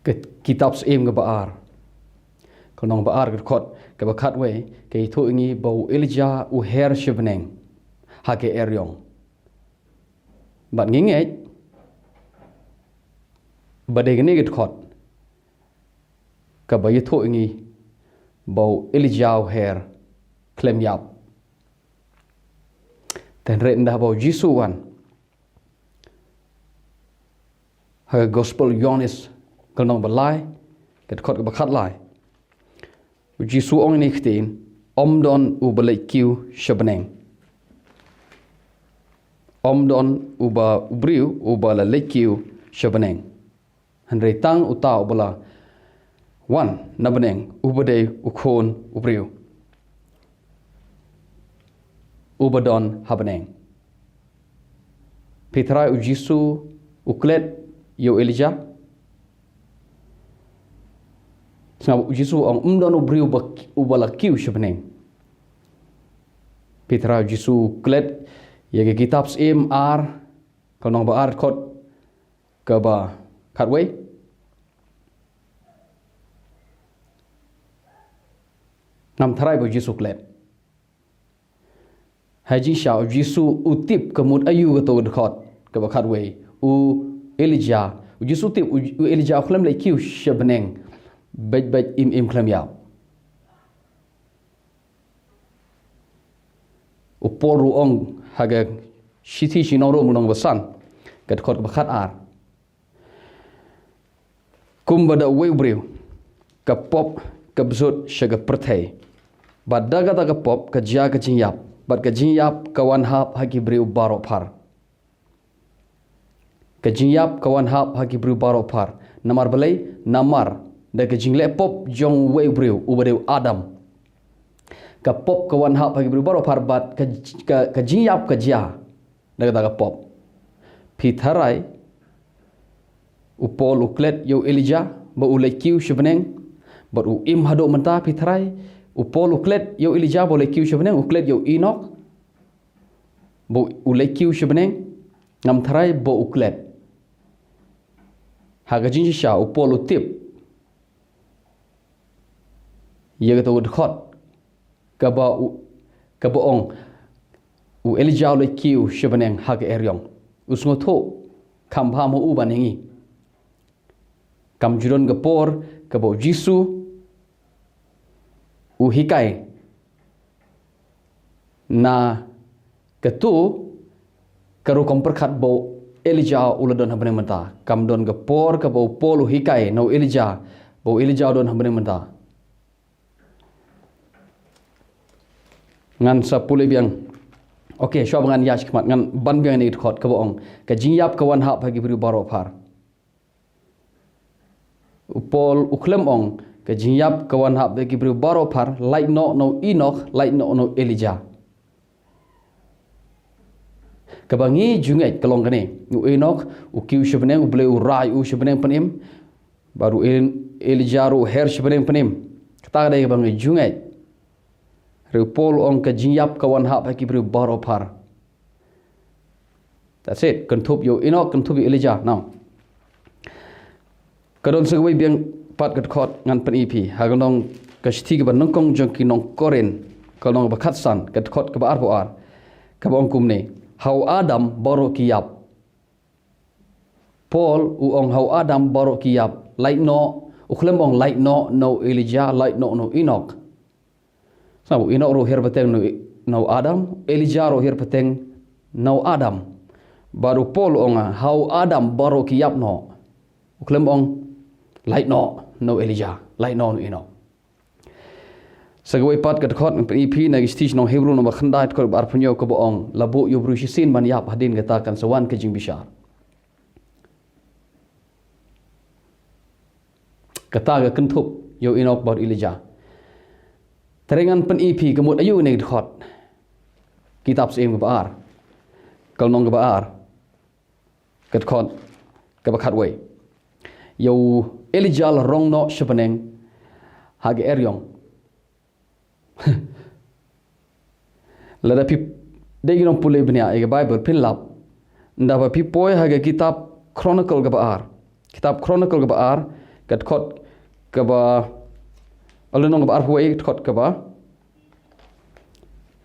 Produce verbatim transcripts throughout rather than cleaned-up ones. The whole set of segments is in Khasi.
Ka kitab Syiem kaba ar, ka lynnong ba ar, ka dkhot kaba khatwei, ka ïathuh ïa ngi ba u Elijah u her sha bneng ha ka eriong. Bad ngi ngeit ba dei kane ka dkhot kaba ïathuh ïa ngi ba u Elijah u her khlem ïap. Te hynrei ynda ba u Jisu u wan, ha ka Gospel Ïoannis, ka lynnong ba lai, ka dkhot kaba khatlai, u Jisu u ong ïa ngi ktien, ym don uba leit kiew sha bneng. Ym don uba, u briew uba la leit kiew sha bneng, hynrei tang uta uba la wan na bneng, uba dei u Khun u briew, uba don ha bneng. Phi tharai u Jisu u klet ïa u Elijah? Sngap, u Jisu u ong, ym don u briew uba, uba la kiew sha bneng. Phi tharai u Jisu u klet ïa ka kitab Syiem ar, ka lynnong ba ar, dkhot kaba khatwei? Ngam tharai ba u Jisu u klet. Ha jingshisha u Jisu u tip ka mut aïu kato ka dkhot kaba khatwei. U Elijah, u Jisu u tip u, u Elijah u khlem leit kiew sha bneng, beit beit im im khlem ïap. U Paul ruh u ong ha ka shithi sha ki nong Rom, lynnong ba san, ka dkhot kaba khatar, kumba da uwei u briew ka pop ka bsut sha ka pyrthei, bad da kata ka pop ka jia ka jingïap, bad ka jingïap ka wan hap ha ki briew baroh phar. Ka jingïap ka wan hap ha ki briew baroh phar. Namar balei? Namar da ka jingleh pop jong uwei u briew uba dei u Adam, ka pop ka wan hap ha ki briew baroh phar, bad ka, ka, ka jingïap ka jia da kata ka pop. Phi tharai u Paul u klet ïa u Elijah ba u leit kiew sha bneng, bad u im haduh mynta? Phi tharai u Paul u klet ïa u Elijah ba u leit kiew sha bneng? U klet ïa u Enok ba u leit kiew sha bneng? Ngam tharai ba u klet. Ha ka jingshisha u Paul u tip ïa kato ka dkhot kaba u, kaba ong u Elijah u leit kiew sha bneng ha ka eriong. U sngewthuh kham bha mo u ban ïa ngi. Kam ju don ka por kaba u Jisu u hikai na kato ka rukom pyrkhat ba u Elijah u la don ha bneng mynta. Kam don ka por kaba u Paul u hikai na u Elijah ba u Elijah u don ha bneng mynta. Ngan sa pule biang. Okay, shuwa ba ngan ïaid shakhmat, ngan ban biang ïa kane ka dkhot kaba ong ka jingïap ka wan hap ha ki briew baroh phar. U Paul u khlem ong ka jingïap ka wan hap ha ki briew baroh phar lait noh na u Enok, lait noh na u Elijah. Kaba ngi ju ngeit ka long kane, u Enok u kiew sha bneng, U Blei u rai ïa u sha bneng pynim, bad u El-, Elijah ruh u her sha bneng pynim. Kata ka dei kaba ngi ju ngeit. Hynrei u Paul u ong ka jingïap ka wan hap ha ki briew baroh phar. That's it. Kynthup ïa u Enok, kynthup ïa u Elijah. Now, ka don sa kawei biang pat ka dkhot ngan pyni ïa phi ha ka nong, ka shithi kaba nyngkong jong ki nong Korinth, ka nong ba khatsan, ka dkhot kaba arphew ar, kaba ong kumne: Ha u Adam baroh ki ïap. Paul u ong ha u Adam baroh ki ïap. Lait noh, u khlem ong lait noh na u Elijah, lait noh na u Enok. Sngap, u Enok ruh u her pateng na u, na u Adam, Elijah ruh u her pateng na u Adam. Bad u Paul u ong ha u Adam baroh ki ïap noh. U khlem ong lait noh na u Elijah, lait noh na u Enok. Sa kawei pat ka dkhot ngan pyni ïa phi na ka shithi sha ki nong Hebru lynnong ba khyndai, dkhot ba arphew hynñiew, kaba ong: La buh ïa u briew shisien ban ïap, hadien kata kan sa wan ka jingbishar. Kata ka kynthup ïa u Enok bad u Elijah. Te ngan pyni ïa phi ka mut aïu kane ka dkhot. Kitab Syiem kaba ar, ka lynnong kaba ar, ka dkhot kaba khatwei. Ïa u Elijah la rong noh sha bneng ha ka eriong. Lada phi dei ki nongpule bniah ïa ka Baibl phin lap, ynda ba phi poi ha ka kitab Chronicle kaba ar. Kitab Chronicle kaba ar, ka dkhot kaba, lynnong kaba arphew wei, ka dkhot kaba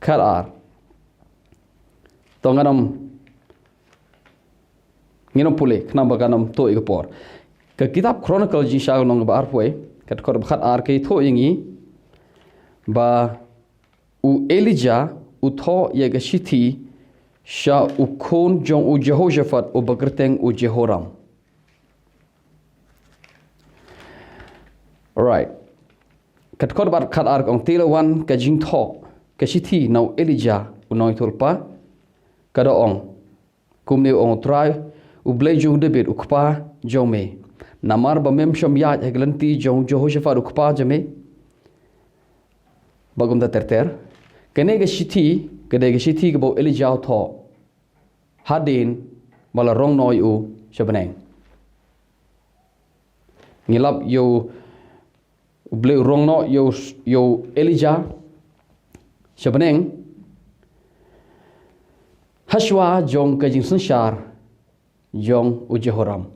khat ar. To ngan ym, ngin ym pule, khnang ba kan ym tuh ïa ka por. Ka kitab Chronicle, Jingshisha lynnong kaba arphew wei, ka dkhot kaba khat ar ka ïathuh ïa ngi ba u Elijah u thoh ïa ka shithi sha u khun jong u Jehoshaphat uba kyrteng u Jehoram. Alright. Ka dkhot kaba khat ar ka ong, te la wan ka jingthoh ka shithi na u Elijah u nongïathuhlypa, ka da ong, kumne u ong U Trai, U Blei jong u David u kpa jong me, namar ba mem shym ïaid ha ka lynti jong u Jehoshaphat u kpa jong me? Bad kumta ter ter. Kane ka shithi ka dei ka shithi kaba u Elijah u thoh hadien ba la rong noh ïa u sha bneng. Ngi lap ïa u, U Blei u rong noh ïa u, ïa u Elijah sha bneng hashwa jong ka jingsynshar jong u Jehoram.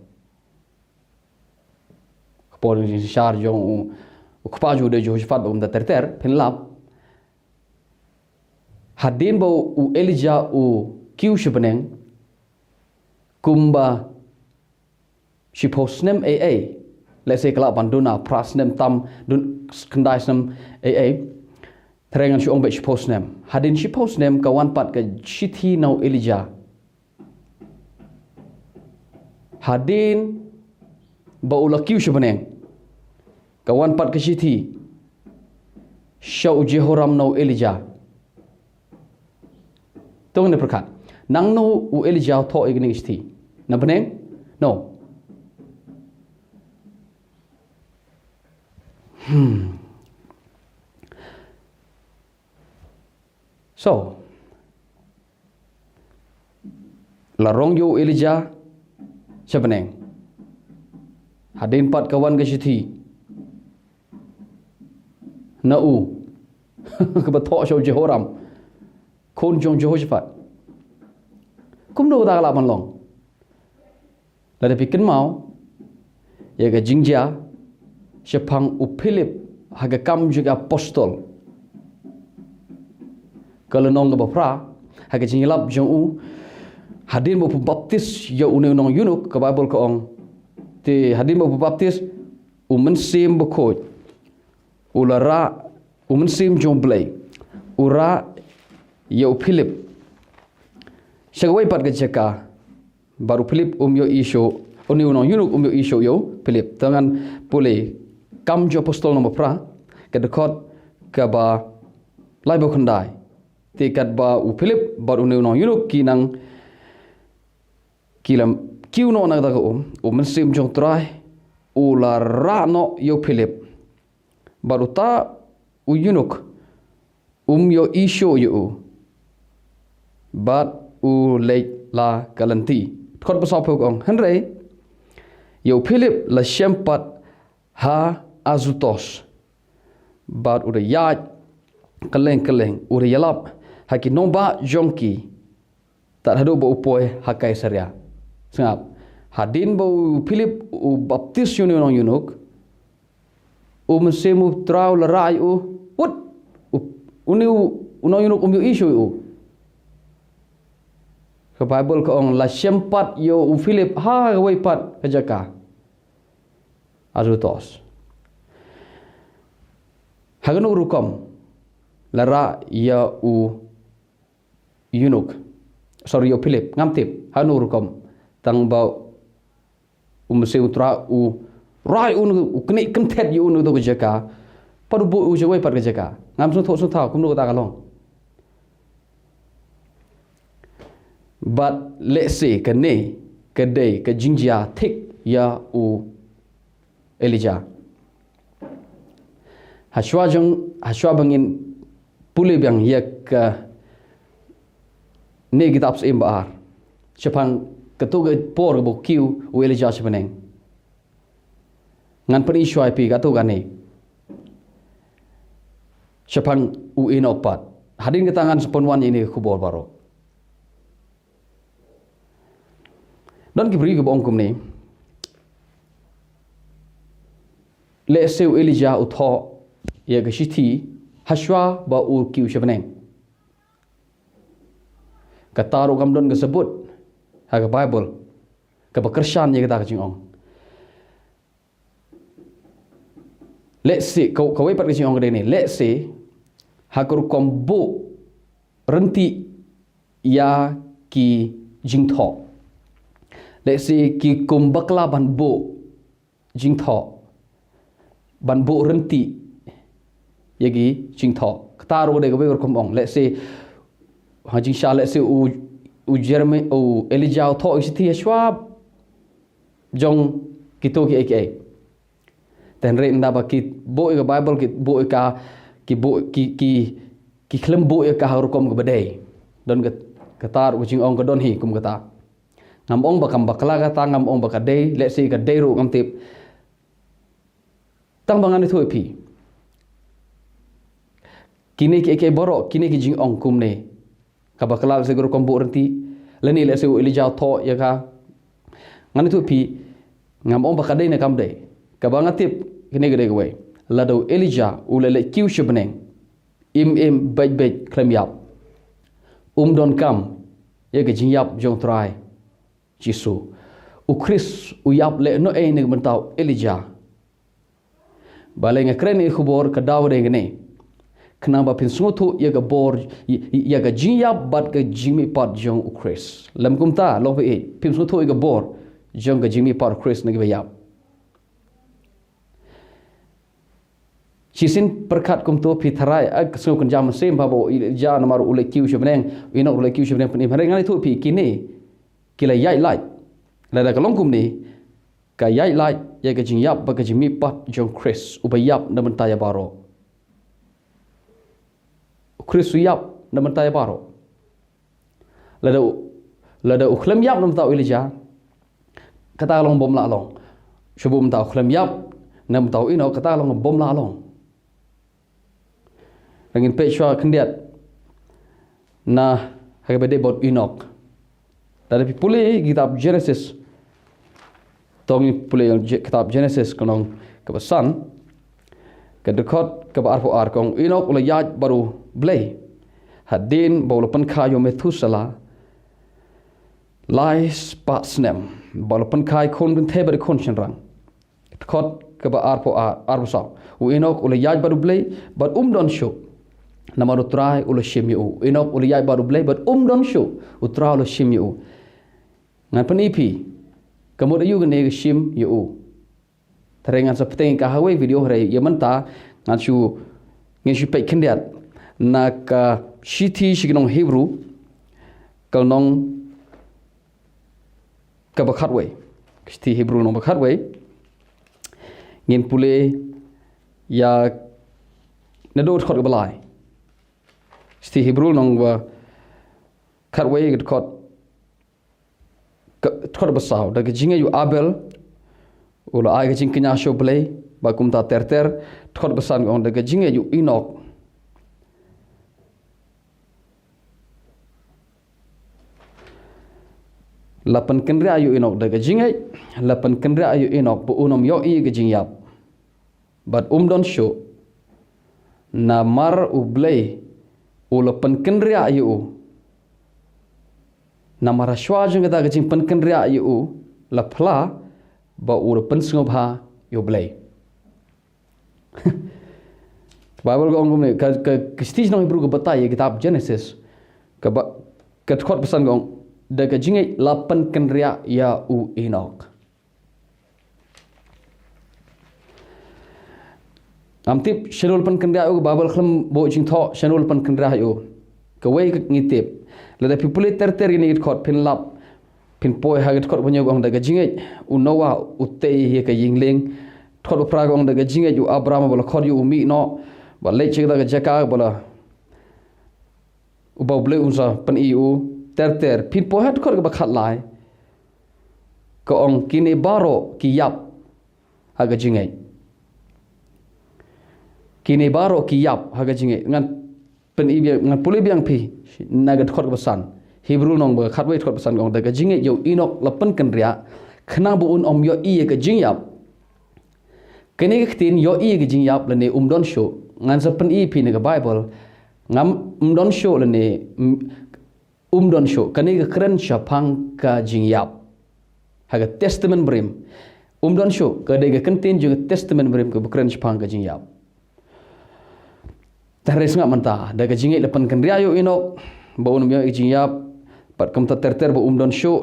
Ka por jingsynshar jong u, u kpa jong u, u dei Jehoshaphat, bad kumta ter ter, phin lap. Hadien ba u Elijah u kiew sha bneng, kumba shiphew snem ei ei, let's say, ka lah ban duna phra snem tam, dun khyndai snem ei ei, te ngan shu ong beit shiphew snem. Hadien shiphew snem ka wan pat ka shithi na u Elijah. Hadien ba u la kiew sha bneng, ka wan pat ka shithi sha u Jehoram na u Elijah. To ngin pyrkhat, nangno u Elijah u thoh ïa kane ka shithi? Na bneng? No. Hmm. So, la rong ïa u Elijah sha bneng. Hadien pat ka wan ka shithi na u, kaba thoh sha u Jehoram, khun jong Jehoshaphat. Kumno kata ka lah ban long? Lada phi kynmaw ïa ka jingjia shaphang u Philip ha ka Kam jong ki Apostol, ka lynnong kaba phra, ha ka jingïalap jong u hadien ba u baptis ïa une u nong eunuch, ka Baibl ka ong, te hadien ba u baptis, u Mynsiem Bakhuid u la rah, u Mynsiem jong U Blei u rah ïa u Philip sha kawei pat ka jaka, bad u Philip um ïohi shuh, une u nong eunuch um ïohi shuh ïa u Philip. Te ngan pule Kam jong ki Apostol lynnong ba phra, ka dkhot kaba laiphew khyndai. Te katba u Philip bad une u nong eunuch ki nang, ki la kiew noh na kata ka um, u Mynsiem jong U Trai u la rah noh ïa u Philip, bad uta u eunuch um ïohi shuh ïa u, bad u leit la ka lynti. Dkhot ba sawphew ka ong, hynrei ïa u Philip la shem pat ha Azotus, bad u da ïaid kylleng kylleng, u da ïalap ha ki nongbah jong ki, tad haduh ba u poi ha Kaisaria. Sngap, hadien ba u Philip u baptis ïa une u nong eunuch, u Mynsiem U Trai u la rah ïa u, wut, u, une u, u nong eunuch um ïohi shuh ïa u. Ka Baibl ka ong la shem pat ïa u Philip ha kawei pat ka jaka, Azotus. Ha kano ka rukom la rah ïa u eunuch, sorry, ïa u Philip, ngam tip ha kano ka rukom, tang ba u Mynsiem U Trai u rah ïa u, u knieh kynthet ïa u na kato ka jaka, pat u buh ïa u sha kawei pat ka jaka. Ngam sngewthuh sngewthaw kumno kata ka long. Bad lehse kane ka dei ka jingjia thik ïa u Elijah. Hashwa jong, hashwa ba ngin pule biang ïa kane ka kitab Syiem ba ar, shaphang kato ka por kaba u kiew u Elijah sha bneng, ngan pyni shuwa ïa phi kato kane shaphang u Enok pat. Hadien kata ngan sa pynwan ïa kane ka khubor baroh. Don ki briew kiba ong kumne, Lehse u Elijah u thoh ïa ka shithi hashwa ba u kiew sha bneng. Kata ruh kam don ka sabut ha ka Bible kaba kyrshan ïa kata ka jingong. Lehse, ka, kawei pat ka jingong ka dei ne, lehse ha ka rukom buh ryntih ïa ki jingthoh. Lehse ki kum bakla ban buh jingthoh, ban buh ryntih ïa ki jingthoh. Kata ruh ka dei kawei ka rukom ong. Lehse ha jingshisha, lehse u, u Jeremiah, u Elijah u thoh ïa ka shithi hashwa jong kito kiei kiei. Te hynrei ynda ba ki buh ïa ka Bible, ki buh ïa ka, ki buh, ki, ki, ki khlem buh ïa ka ha ka rukom kaba dei. Don ka, kata ruh ka jingong ka don hi kum kata. Ngam ong ba kam bakla kata, ngam ong ba ka dei, lehse ka dei ruh ngam tip. Tang ba ngan ïathuh ïa phi, kine kiei kiei baroh, kine ki jingong kumne, ka bakla lehse ka rukom buh ryntih, lane lehse u Elijah u thoh ïa ka. Ngan ïathuh ïa phi, ngam ong ba ka dei ne kam dei. Kaba nga tip, kine ka dei kawei. Lada u Elijah u la leit kiew sha bneng, im im, beit beit, khlem ïap, um donkam ïa ka jingïap jong u Trai Jisu. U Khrist u ïap lehnohei na ka bynta u Elijah. Balei nga kren ïa ka khubor, ka daw dei kane. Khnang ba phin sngewthuh ïa ka bor, ïa, ïa ka jingïap bad ka jingmihpat jong u Khrist. Lym kumta, long phi ïeit, phim sngewthuh ïa ka bor jong ka jingmihpat u Khrist na kiba ïap. Shisien pyrkhat kumto, phi tharai, eh, ka sngew kynja mynsiem ba, ba u Elijah namar u leit kiew sha bneng, u Enok u leit kiew sha bneng, phin im. Hynrei ngan ïathuh ïa phi, kine ki la ïaid lait. Lada ka long kumne, ka ïaid lait ïa ka jingïap bad ka jingmihpat jong u Khrist uba ïap na ka bynta ïa baroh. U Khrist u ïap na ka bynta ïa baroh. Lada u, lada u khlem ïap na ka bynta u Elijah, kata ka long bym lah long. Shuh bad mynta u khlem ïap na ka bynta u Enok, kata ka long bym lah long. Ngin peit shuwa khyndiat na ha kaba ïadei bad u Enok. Lada phi pule kitab Genesis, to ngin pule Je-, kitab Genesis ka lynnong kaba san, ka dkhot kaba arphew ar, ka ong, u Enok u la ïaid bad U Blei hadien ba u la pynkha ïa u Methuselah lai spah snem, ba u la pynkha ïa ki khun kynthei bad ki khun shynrang. Dkhot kaba arphew ar, arphew saw. U Enok u la ïaid bad U Blei, bad um don shuh, namar u Trai u la shim ïa u. U Enok u la ïaid bad U Blei, bad um don shuh, u Trai u la shim ïa u. Ngan pyni ïa phi, ka mut aïu kane ka shim ïa u. Te hynrei ngan sa bteng ka ha kawei video, hynrei ïa mynta ngan shu, ngin shu peit khyndiat na ka shithi sha ki nong Hebru, ka lynnong kaba khatwei. Shithi Hebru lynnong ba khatwei. Ngin pule ïa naduh dkhot kaba lai. Shithi Hebru lynnong ba khatwei, dkhot, ka, dkhot ba saw. Da ka jingngeit u Abel u la ai ka jingkñia sha U Blei, bad kumta ter ter. Dkhot ba san ka ong, da ka jingngeit u Enok, la pynkynriah ïa u Enok. Da ka jingngeit la pynkynriah ïa u Enok ba un ym ïohi ïa ka jingïap, bad um don shuh, namar U Blei u la pynkynriah ïa u. Namar shuwa jong kata ka jingpynkynriah ïa u, la phla ba u la pynsngewbha ïa U Blei. Ka Bible ka ong kumne, ka, ka, ka shithi sha ki nong Hebru ka batai ïa kitab Genesis, kaba, ka dkhot ba san ka ong, da ka jingngeit la pynkynriah ïa u Enok. Ngam tip shano la pynkynriah ïa u, ka Bible khlem buh jingthoh shano la pynkynriah ïa u. Kawei ka ngi tip. Lada phi pule ter ter ïa kine ki dkhot, phin lap, phin poi ha ka dkhot ba hynñiew ka ong, da ka jingngeit u Noah u tei ïa ka ïing lieng. Dkhot ba phra ka ong, da ka jingngeit u Abraham ba la khot ïa u, u mih noh, bad leit sha kata ka jaka ba la, uba U Blei un sa pyni ïa u. Ter ter, phin poi ha dkhot kaba khatlai, ka ong, kine baroh ki ïap ha ka jingngeit. Kine baroh ki ïap ha ka jingngeit. Ngan pyni biang, ngan pule biang phi na ka dkhot kaba san. Hebru lynnong ba khatwei, dkhot ba san ka ong, da ka jingngeit ïa u Enok la pynkynriah, khnang ba un ym ïohi ïa ka jingïap, Kane ka ktien ïohi ka jingïap lane um don shuh, ngan sa pyni phi na ka Baibl, ngam, um don shuh lane, um, um don shuh. Kane ka kren shaphang ka jingïap. Ha ka Testament Barim. Um don shuh, ka dei ka kyntien jong ka Testament Barim kaba kren shaphang ka jingïap. Te hynrei sngap mynta, da ka jingngeit la pynkynriah ïa u Enok, ba un ym ïoh ïa ka jingïap, bad kumta ter ter ba um don shuh.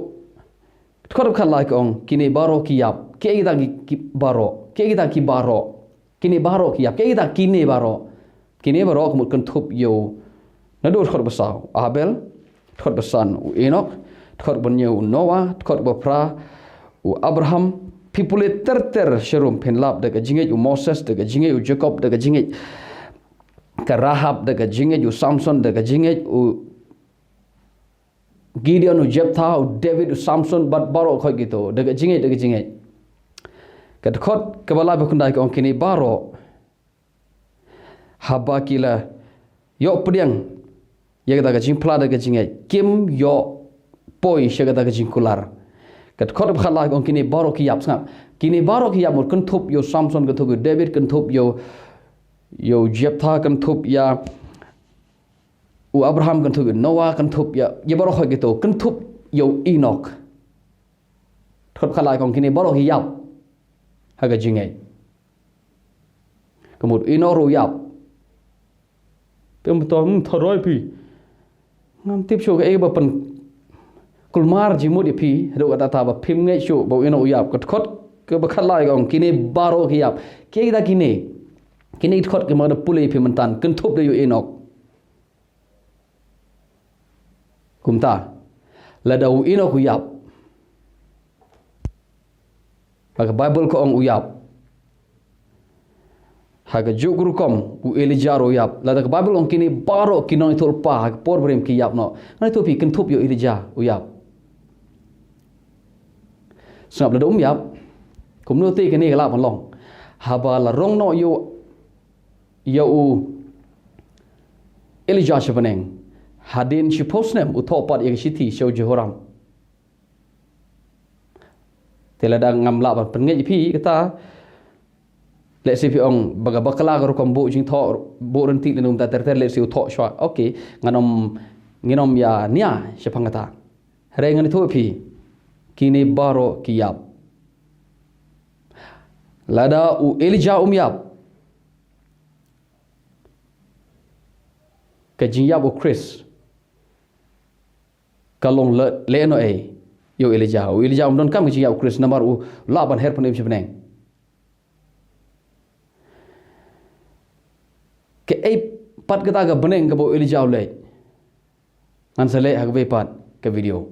Dkhot ba khatlai ka ong, kine baroh ki ïap, kiei kita ki, ki baroh, kiei kita ki baroh, kine baroh ki ïap, kiei kita kine baroh, kine baroh ka mut kynthup ïa u, naduh dkhot ba saw, Abel, dkhot ba san u Enok, dkhot ba hynñiew u Noah, dkhot ba phra u Abraham, phi pule ter ter sharum phin lap da ka jingngeit u Moses, da ka jingngeit u Jakob, da ka jingngeit ka Rahab, da ka jingngeit u Samson, da ka jingngeit u Gideon, u Jephthah, u David, u Samson, bad baroh khoit kito, da ka jingngeit, da ka jingngeit. Ka dkhot kaba lai ba khyndai ka ong kine baroh, haba ki la ïoh pdiang ïa kata ka jingphla da ka jingngeit, kim ïoh poi sha kata ka jingkular. Ka dkhot ba khatlai ka ong kine baroh ki ïap, sngap. Kine baroh ki ïap mut kynthup ïa u Samson, kynthup ïa u David, kynthup ïa u, ïa u Jephthah, kynthup ïa u Abraham, kynthup ïa u Noah, kynthup ïa, ïa baroh khoit kito, kynthup ïa u Enok. Dkhot ba khatlai ka ong kine baroh ki ïap ha ka jingngeit. Ka mut u Enok ruh u ïap. Te ym to, ym to roi phi. Ngam tip shuh kaei ba pynkulmar jingmut ïa phi, haduh katta katta ba phim ngeit shuh ba u Enok u ïap. Ka dkhot kaba khatlai ka ong kine baroh ki ïap. Kiei kita kine? Kine ki dkhot kiba nga da pule ïa phi mynta, kynthup da ïa u Enok. Kumta, lada u Enok u ïap, ha ka Baibl ka ong u ïap. Ha kajuh ka rukom u Elijah ruh u ïap. Lada ka Baibl ong kine baroh ki nongïathuhlypa ha ka por barim ki ïap noh, ngan ïathuh phi, kynthup ïa u Elijah u ïap. Sngap, lada um ïap, kumno te kane ka lah ban long? Haba la rong noh ïa u, ïa u Elijah sha bneng, hadien shiphew snem u thoh pat ïa ka shithi sha u Jehoram. Te lada ngam lah ban pynngeit ïa phi kata, lehse phi ong ba ka bakla ka rukom buh jingthoh, buh ryntih lane kumta ter ter, lehse u thoh shuwa. Okay, ngan ym, ngin ym ïa nia shaphang kata. Hynrei ngan ïathuh ïa phi, kine baroh ki ïap. Lada u Elijah um ïap, ka jingïap u Khrist ka long leh, leh noh ei ïa u Elijah? U Elijah um donkam ka jingïap u Khrist namar u lah ban her pynim sha bneng. Kaei pat kata ka bneng kaba u Elijah u leit? Ngan sa leh ha kawei pat ka video.